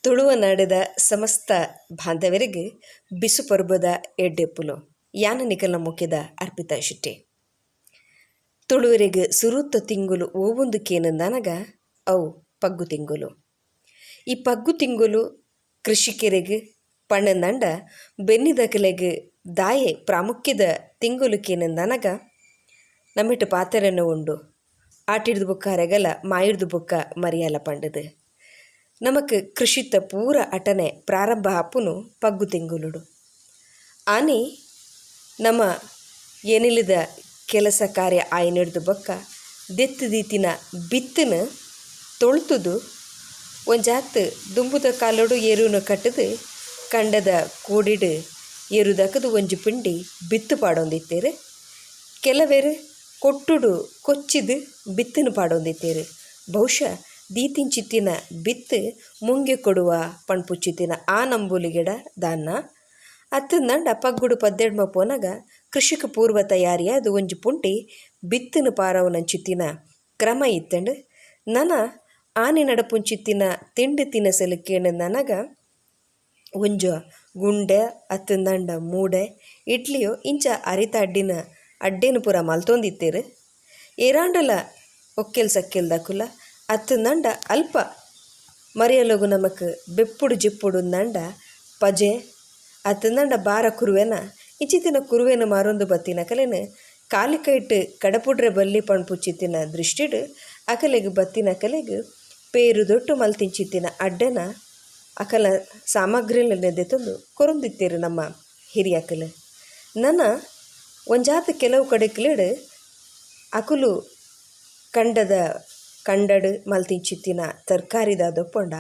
ತುಳುವನಾಡದ ಸಮಸ್ತ ಬಾಂಧವರಿಗೆ ಬಿಸು ಪರ್ಬದ ಎಡ್ಡೆಪ್ಪುಲು. ಯಾನ ನಿಕಲ್ನ ಮುಖ್ಯದ ಅರ್ಪಿತಾ ಶೆಟ್ಟಿ. ತುಳುವರಿಗೆ ಸುರುತ್ತ ತಿಂಗುಲು ಓವೊಂದು ಕೇನಂದನಗ ಅವು ಪಗ್ಗು ತಿಂಗುಲು. ಈ ಪಗ್ಗು ತಿಂಗುಲು ಕೃಷಿಕರಿಗೆ ಪಣ್ಣಂದಂಡ ಬೆನ್ನಿದಕಲೆಗ್ ದಾಯೆ ಪ್ರಾಮುಖ್ಯದ ತಿಂಗುಲು ಕೇನಂದನಗ ನಮ್ಮಿಟ್ಟು ಪಾತೆರನ ಉಂಡು, ಆಟಿಡ್ದು ಬೊಕ್ಕ ಅರೆಗಲ, ಮಾಯಿಡ್ದು ಬೊಕ್ಕ ಮರಿಯಾಲ ಪಂಡದು. ನಮಕ್ ಕೃಷಿತ ಪೂರ ಅಟನೆ ಪ್ರಾರಂಭ ಆಪುನು ಪಗ್ಗು ತಿಂಗುಲುಡು. ಆನಿ ನಮ್ಮ ಏನಿಲ್ಲದ ಕೆಲಸ ಕಾರ್ಯ ಆಯ್ನಿಡ್ದು ಬೊಕ್ಕ ದೆತ್ತು ದೀತಿನ ಬಿತ್ತನ ತೊಳ್ತುದು ಒಂಜಾತ್ ದುಂಬುದ ಕಾಲೋಡು ಎರುನು ಕಟ್ಟದು ಕಂಡದ ಕೋಡಿಡು ಎರುದಕದು ಒಂಜಿ ಪಿಂಡಿ ಬಿತ್ತು ಪಾಡೊಂದಿತ್ತೇರು. ಕೆಲವೆರು ಕೊಟ್ಟುಡು ಕೊಚ್ಚಿದು ಬಿತ್ತನ್ನು ಪಾಡೊಂದಿತ್ತೇರು. ಬಹುಶಃ ದೀತಿಂಚಿತ್ತಿನ ಬಿತ್ತು ಮುಂಗೆ ಕೊಡುವ ಪಣ್ಪುಚ್ಚಿತ್ತಿನ ಆ ನಂಬುಲಿಗೆಡ ದಾನ್ನ ಅತ್ತಂದಂಡ ಪಗ್ಗುಡು ಪದ್ದೆಡ್ಮ ಪೋನಗ ಕೃಷಿಕ ಪೂರ್ವ ತಯಾರಿಯಾದ ಒಂಜಿ ಪುಂಟಿ ಬಿತ್ತನ್ನು ಪಾರವನಂಚಿತ್ತಿನ ಕ್ರಮ ಇತ್ತಂಡು. ನನ ಆನಿ ನಡಪುಂಚಿತ್ತಿನ ತಿಂಡಿ ತಿನಸಲು ಕೇಣ ನನಗ ಒಂಜ ಗುಂಡೆ ಅತ್ತಂದಂಡ ಮೂಡೆ ಇಡ್ಲಿಯೋ ಇಂಚ ಅರಿತ ಅಡ್ಡಿನ ಅಡ್ಡೇನು ಪೂರ ಮಲ್ತೊಂದಿತ್ತೇರು. ಏರಾಂಡಲ ಒಕ್ಕೆಲ್ ಸಕ್ಕೆಲ್ ದಕುಲ ಅತ್ತಂದಂಡ ಅಲ್ಪ ಮರಿಯಲಗು ನಮಕ್ ಬೆಪ್ಪುಡು ಜಿಪ್ಪುಡು ನಂಡ ಪಜೆ ಅತ್ತಂದಂಡ ಬಾರ ಕುರುವೆನ ಇಂಚಿತ್ತಿನ ಕುರುವೆನ ಮಾರೊಂದು ಬತ್ತಿನ ಕಲೆನ ಕಾಲಿಕೈಟ್ ಕಡಪುಡ್ರೆ ಬಲ್ಲಿ ಪಣ್ಪುಚಿತ್ತಿನ ದೃಷ್ಟಿಡ್ ಅಕಲೆಗ್ ಬತ್ತಿನ ಕಲೆಗ್ ಪೇರು ದೊಟ್ಟು ಮಲ್ತಿಂಚಿತ್ತಿನ ಅಡ್ಡೆನ ಅಕಲ ಸಾಮಗ್ರಿಲೆನ್ ದೆತೊಂದು ಕೊರೊಂದಿತ್ತೇರು ನಮ್ಮ ಹಿರಿಯಕಲು. ನನ ಒಂಜಾತ್ ಕೆಲವು ಕಡೆಕ್ಲೆಡ್ ಅಕುಲು ಕಂಡದ ಕಂಡಡ್ ಮಲ್ತಿಂಚಿತ್ತಿನ ತರಕಾರಿದ ದೊಪ್ಪೊಂಡ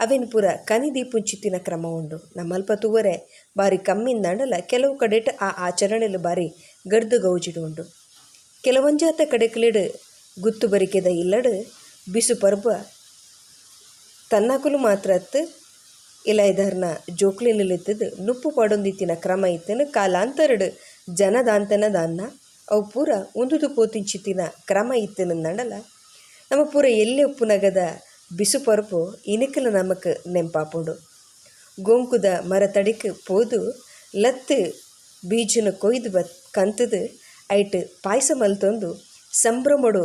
ಅವೆನ್ ಪೂರ ಕನಿ ದೀಪುಂಚಿತ್ತಿನ ಕ್ರಮ ಉಂಡು. ನಮ್ಮಲ್ಪ ತೂವರೆ ಬಾರಿ ಕಮ್ಮಿಂದಾಂಡಲ ಕೆಲವು ಕಡೆಟ್ ಆ ಆಚರಣೆಲು ಬಾರಿ ಗಡ್ದು ಗೌಜಿಡ್ ಉಂಡು. ಕೆಲವೊಂಜಾತ ಕಡೆಕ್ಲೆಡ್ ಗುತ್ತು ಬರಿಕೆದ ಇಲ್ಲಡ್ ಬಿಸು ಪರ್ಬ ತನ್ನಕುಲು ಮಾತ್ರ ಅತ್ತ್ ಇಲೈದಾರ್ನ ಜೋಕ್ಲೆನ್ ನುಪ್ಪು ಪಾಡೊಂದಿತ್ತಿನ ಕ್ರಮ ಇತ್ತನ. ಕಾಲಾಂತರಡ್ ಜನದಾಂತನ ದಾನ್ನ ಅವು ಪೂರ ಉಂದುದು ಪೋತಿಂಚಿತ್ತಿನ ಕ್ರಮ ಇತ್ತನಂದಾಂಡಲ ನಮ್ಮ ಪೂರ ಎಲ್ಲಿ ಉಪ್ಪುನಗದ ಬಿಸು ಪರ್ಬು ಇನಿಕಲ ನಮಕ್ ನೆಂಪಾಪುಂಡು. ಗೊಂಕುದ ಮರತಡಿಕ್ ಪೋದು ಲತ್ತು ಬೀಜನ ಕೊಯ್ದು ಬತ್ ಕಂತದು ಐಟ್ ಪಾಯಸ ಮಲ್ತೊಂದು ಸಂಭ್ರಮಡು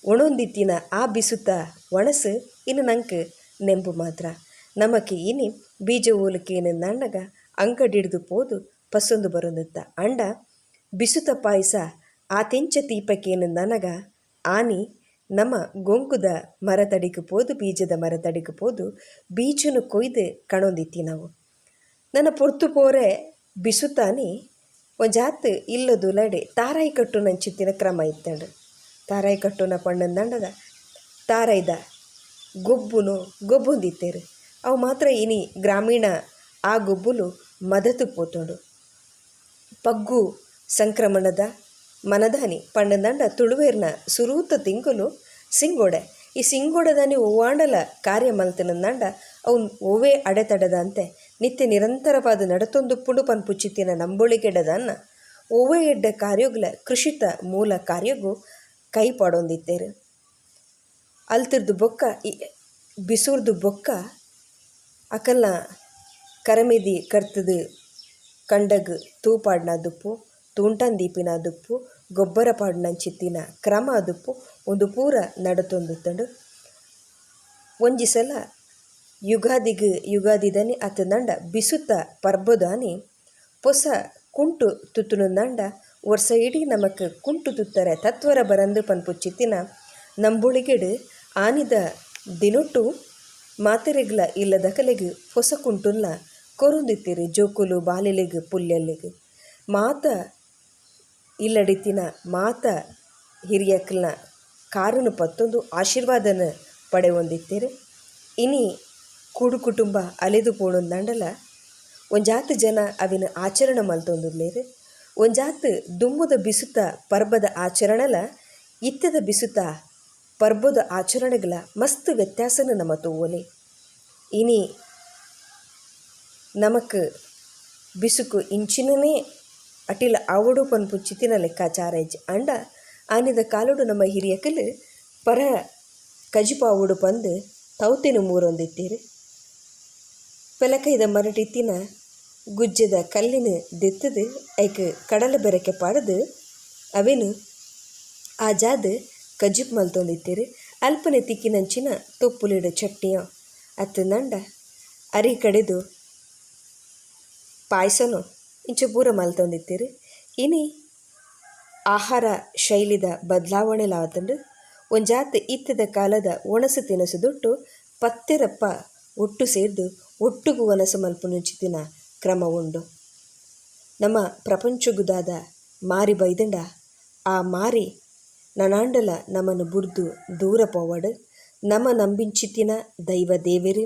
ಒಣೊಂದಿತ್ತಿನ ಆ ಬಿಸುತ್ತ ಒಣಸು ಇನ್ನು ನಂಕ್ ನೆಂಪು ಮಾತ್ರ. ನಮಕ್ ಇನಿ ಬೀಜ ಓಲುಕೇನು ಅಂಗಡಿಡ್ದು ಪೋದು ಪಸೊಂದು ಬರೊಂದಿತ್ತ. ಅಂಡ ಬಿಸುತ ಪಾಯಸ ಆತೆಂಚ ತೀಪಕೇನು ನನಗ ಆನಿ ನಮ್ಮ ಗೊಂಕುದ ಮರತಡಿಗೆ ಪೋದು ಬೀಜದ ಮರತಡಿಗೆ ಪೋದು ಬೀಜನು ಕೊಯ್ದು ಕಣೊಂದಿತ್ತಿ ನಾವು. ನನ್ನ ಪೊರ್ತು ಪೋರೆ ಬಿಸುತಾನಿ ಒಂಜಾತ್ ಇಲ್ಲದುಲಡೆ ತಾರಾಯಿ ಕಟ್ಟುನಂಚಿತ್ತಿನ ಕ್ರಮ ಇತ್ತಂಡು. ತಾರಾಯಿ ಕಟ್ಟುನ ಪಣ್ಣಂದಂಡದ ತಾರಾಯ್ದ ಗೊಬ್ಬುನು ಗೊಬ್ಬೊಂದಿತ್ತೇರು. ಅವು ಮಾತ್ರ ಇನಿ ಗ್ರಾಮೀಣ ಆ ಗೊಬ್ಬುಲು ಮದತು ಪೋತುಂಡು. ಪಗ್ಗು ಸಂಕ್ರಮಣದ ಮನದಾನಿ ಪಣ್ಣಂದಂಡ ತುಳುವೇರ್ನ ಸುರೂತ ತಿಂಗುಲು ಸಿಂಗೋಡೆ. ಈ ಸಿಂಗೋಡದಾನಿ ಒವ್ವಾಂಡಲ ಕಾರ್ಯ ಮಲ್ತಿನಂದಂಡ ಅವು ಒವ್ವೇ ಅಡೆತಡೆದಂತೆ ನಿತ್ಯ ನಿರಂತರವಾದ ನಡತೊಂದುಪ್ಪುಂಡು ಪನ್ಪುಚಿತ್ತಿನ ನಂಬೊಳಿಗೆಡದನ್ನ ಒವ್ವೇ ಎಡ್ಡ ಕಾರ್ಯಗ್ಲ ಕೃಷಿತ ಮೂಲ ಕಾರ್ಯಗು ಕೈ ಪಾಡೊಂದಿತ್ತೇರು. ಅಲ್ತಿರ್ದು ಬೊಕ್ಕ ಬಿಸುರ್ದು ಬೊಕ್ಕ ಅಕಲ್ನ ಕರಮೆದಿ ಕರ್ತದು ಕಂಡಗ್ ತೂಪಾಡ್ನ ದುಪ್ಪು, ತೂಂಟನ್ ದೀಪಿನ ದುಪ್ಪು, ಗೊಬ್ಬರ ಪಾಡ್ನಂಚಿತ್ತಿನ ಕ್ರಮ ದುಪ್ಪು ಒಂದು ಪೂರ ನಡತೊಂದುತ್ತಂಡು. ಒಂಜಿ ಸಲ ಯುಗಾದಿಗ್ ಯುಗಾದಿದನಿ ಅತ್ತಂದಂಡ ಬಿಸುತ್ತ ಪರ್ಬದಾನಿ ಪೊಸ ಕುಂಟು ತುತ್ತುನುಂದಂಡ ವರ್ಷ ಇಡೀ ನಮಕ್ ಕುಂಟು ತುತ್ತರೆ ತತ್ವರ ಬರಂದು ಪನ್ಪುಚಿತ್ತಿನ ನಂಬೊಳಿಗೆಡ್ ಆನಿದ ದಿನೊಟ್ಟು ಮಾತೆರೆಗ್ಲ ಇಲ್ಲದಕಲೆಗ್ ಪೊಸ ಕುಂಟುನ್ಲ ಕೊರೊಂದಿತ್ತೆರ್ ಜೋಕುಲು ಬಾಲೆಲೆಗ್ ಪುಲ್ಯಲ್ಲೆಗ್. ಮಾತ ಇಲ್ಲಡಿತ್ತಿನ ಮಾತ ಹಿರಿಯಕ್ಲ್ನ ಕಾರುನು ಪತ್ತೊಂದು ಆಶೀರ್ವಾದನ ಪಡೆವೊಂದಿತ್ತೆರ್. ಇನಿ ಕೂಡು ಕುಟುಂಬ ಅಲೆದು ಪೋಣೊಂದಾಂಡಲ ಒಂಜಾತ್ ಜನ ಅವಿನ ಆಚರಣೆ ಮಲ್ತೊಂದುಲ್ಲೆರ್. ಒಂಜಾತ್ ದುಂಬುದ ಬಿಸುತ್ತ ಪರ್ಬದ ಆಚರಣೆಲ ಇತ್ತದ ಬಿಸುತ್ತ ಪರ್ಬದ ಆಚರಣೆಗಳ ಮಸ್ತ್ ವ್ಯತ್ಯಾಸನ ನಮ ತೂವೊಲಿ. ಇನಿ ನಮಕ್ ಬಿಸುಕು ಇಂಚಿನನೇ ಅಟಿಲ್ ಆವೊಡು ಪನ್ಪುಂಚಿತ್ತಿನ ಲೆಕ್ಕಾಚಾರ ಇಜ್ಜಿ. ಅಂಡ ಆನಿದ ಕಾಲೊಡು ನಮ್ಮ ಹಿರಿಯಕುಲು ಪರ ಕಜಿಪಾವೊಡು ಪಂದ್ ತೌತೆನ್ ಮೂರೊಂದಿತ್ತೆರ್. ಪೆಲಕೈದ ಮರಟಿತ್ತಿನ ಗುಜ್ಜೆದ ಕಲ್ಲಿನ್ ದೆತ್ತ್ದ್ ಐಕ್ ಕಡಲ ಬೆರಕೆ ಪಾಡ್ದ್ ಅವೆನ್ ಆಜಾದ್ ಕಜಿಪು ಮಲ್ತೊಂದಿತ್ತೆರ್. ಅಲ್ಪನೆ ತಿಕ್ಕಿನಂಚಿನ ತೊಪ್ಪುಲೆಡ್ ಚಟ್ನಿಯೋ ಅತ್ತ್ಂಡ ಅರಿ ಕಡೆದ್ ಪಾಯಸನೋ ಇಂಚ ಪೂರ ಮಲ್ತೊಂದಿತ್ತೆರ್. ಇನಿ ಆಹಾರ ಶೈಲಿದ ಬದಲಾವಣೆಲ ಆತ್ಂಡ್. ಒಂಜಾತ್ ಇತ್ತೆದ ಕಾಲದ ಒಣಸ್ ತಿನಸುದೊಟ್ಟು ಪತ್ತೆರಪ್ಪ ಒಟ್ಟು ಸೇರ್ದ್ ಒಟ್ಟುಗು ಒನಸ್ ಮಲ್ಪುನಂಚಿತ್ತಿನ ಕ್ರಮ ಉಂಡು. ನಮ್ಮ ಪ್ರಪಂಚೊಗು ದಾದ ಮಾರಿ ಬೈದ್ಂಡ ಆ ಮಾರಿ ನನಾಂಡಲ ನಮನ್ ಬುಡ್ದು ದೂರ ಪೋವಡ್. ನಮ ನಂಬಿಂಚಿತ್ತಿನ ದೈವ ದೇವೆರ್,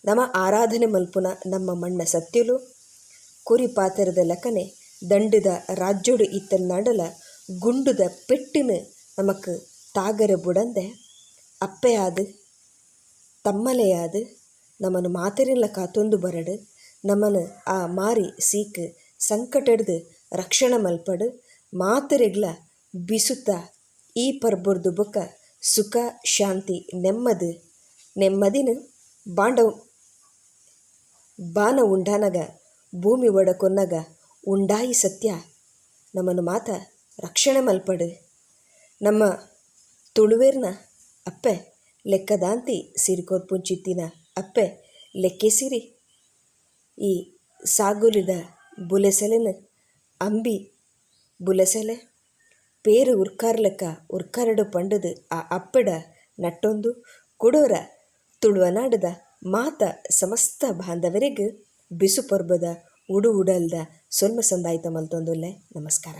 ನಮ ಆರಾಧನೆ ಮಲ್ಪುನ ನಮ್ಮ ಮಣ್ಣ ಸತ್ಯೊಲು ಕೊರಿ ಪಾತೆರದ ಲೆಕನೆ ದಂಡ್ದ ರಾಜ್ಯೊಡು ಇತ್ತ್ಂಡಾಂಡಲ ಗುಂಡುದ ಪೆಟ್ಟ್ನ್ ನಮಕ್ ತಾಗರೆ ಬುಡಂದೆ ಅಪ್ಪೆಯಾದ್ ತಮ್ಮಲೆಯಾದ್ ನಮನ್ ಮಾತೆರೆನ್ಲ ಕಾತೊಂದು ಬರಡ್. ನಮನ್ ಆ ಮಾರಿ ಸೀಕ್ ಸಂಕಟಡ್ದ್ ರಕ್ಷಣೆ ಮಲ್ಪಡ್. ಮಾತೆರೆಗ್ಲ ಬಿಸುತ್ತ ಈ ಪರ್ಬೊರ್ದು ಬೊಕ್ಕ ಸುಖ ಶಾಂತಿ ನೆಮ್ಮದಿ ನೆಮ್ಮದಿನ್ ಬಾಂಡ ಬಾನ ಉಂಡಾನಗ ಭೂಮಿ ಒಡಕೊನ್ನಗ ಉಂಡಾಯಿ ಸತ್ಯ ನಮನ್ ಮಾತ ರಕ್ಷಣೆ ಮಲ್ಪಡ್. ನಮ್ಮ ತುಳುವೆರ್ನ ಅಪ್ಪೆ ಲೆಕ್ಕದಾಂತಿ ಸಿರಿ ಕೊರ್ಪುಂಚಿತ್ತಿನ ಅಪ್ಪೆ ಲೆಕ್ಕೆಸಿರಿ ಈ ಸಾಗೋಲಿದ ಬುಲೆಸಲೆನ್ ಅಂಬಿ ಬುಲೆಸಲೆ ಪೇರ್ ಉರ್ಕಾರ್ಲೆಕ್ಕ ಉರ್ಕಾರಡ್ ಪಂಡುದ್ ಆ ಅಪ್ಪೆಡ ನಟ್ಟೊಂದು ಕುಡೊರ ತುಳುವನಾಡುದ ಮಾತ ಸಮಸ್ತ ಬಾಂಧವೆರೆಗ್ ಬಿಸು ಪರ್ಬದ ಉಡು ಉಡಲ್ದ ಸೊಲ್ಮೆ ಸಂದಾಯ್ತ ಮಲ್ತೊಂದುಲ್ಲೆ ನಮಸ್ಕಾರ.